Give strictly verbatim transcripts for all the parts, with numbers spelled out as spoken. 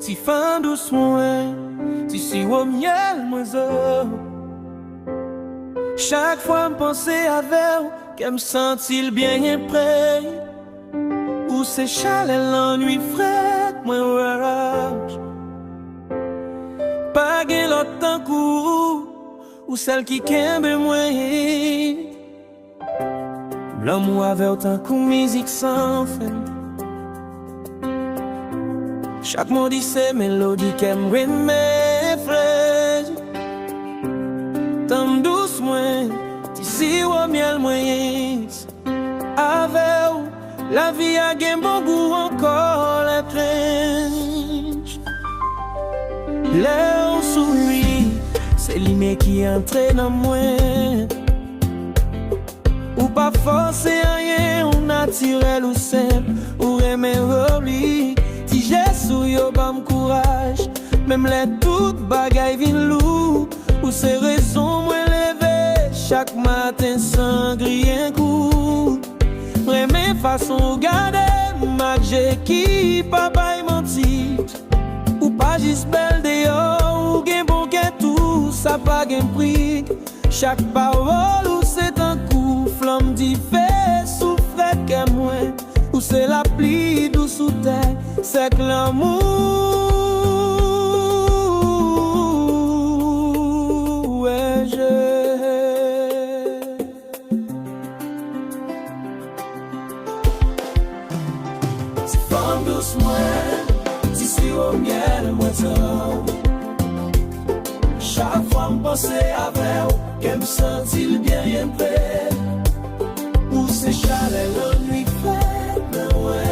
Ti fanm dous mwen, ti siwo myèl mwen zo. Chak fwa m panse avè w, kè m santi l byen pre. Ou se chalè lannwit frèt mwen raj. Pa gen lòt tankou ou, ou sèl ki kenbe mwen. Lanmou avè w tankou mizik san fen. Chak mo di se melodi kè m renmen fle. Tanm dous mwen, ti siwo myèl mwen. Avè w, lavi a gen bon gou ankò lè trench. Lè w souri, se limyè ki antre nan mwen. Ou pa fòse anyen, ou natirèl, ou senp, ou renmen repli. Ti jès ou yo ban m kouraj, menm lè tout bagay vin lou. Ou se rezon mwen leve chak maten san griyen kou. M renmen fason ou gade m ak je ki pa bay manti. Ou pa jis bèl deyò, ou gen bon kè tou, sa pa gen pri. Chak pawòl ou se tankou flanm dife sou frèt kè mwen. Ou se lapli dous sou tè, sèk lanmou. Wè je. Ti fanm dous mwen, ti siwo myèl mwen tann. Chak fwa m panse avè w, kè m santi l byen, byen pre. Ou se chalè lannwit frèt nan wè.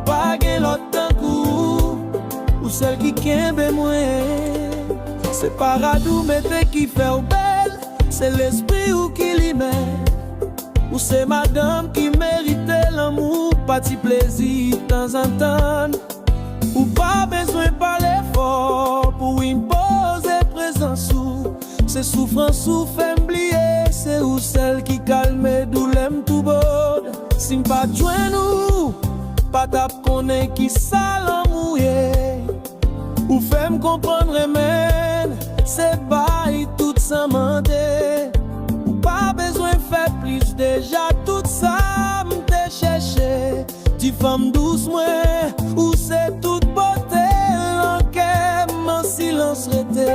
Pa gen lòt tankou ou, ou sèl ki kenbe mwen. Se pa rad ou mete ki fè w bèl, se lespri w ki limen. Ou se madanm ki merite lanmou, pa ti plezi tanzantan. Ou pa bezwen pale fò pou w enpoze prezans ou. Se soufrans ou fè m bliye, se ou sèl ki kalme doulè m tou bod. Si m pa t jwenn ou, pa t ap konnen kisa lanmou ye. Ou fè m konprann renmen se bay tout san mande. Ou pa bezwen fè plis, deja tout sa m te chèche. Ti fanm dous mwen, ou se tout bote nan kè m an silans rete.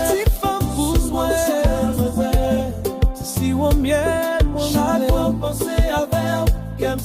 Ti fanm dous mwen, ti siwo myèl mwen. Chak fwa m panse avè w, kè m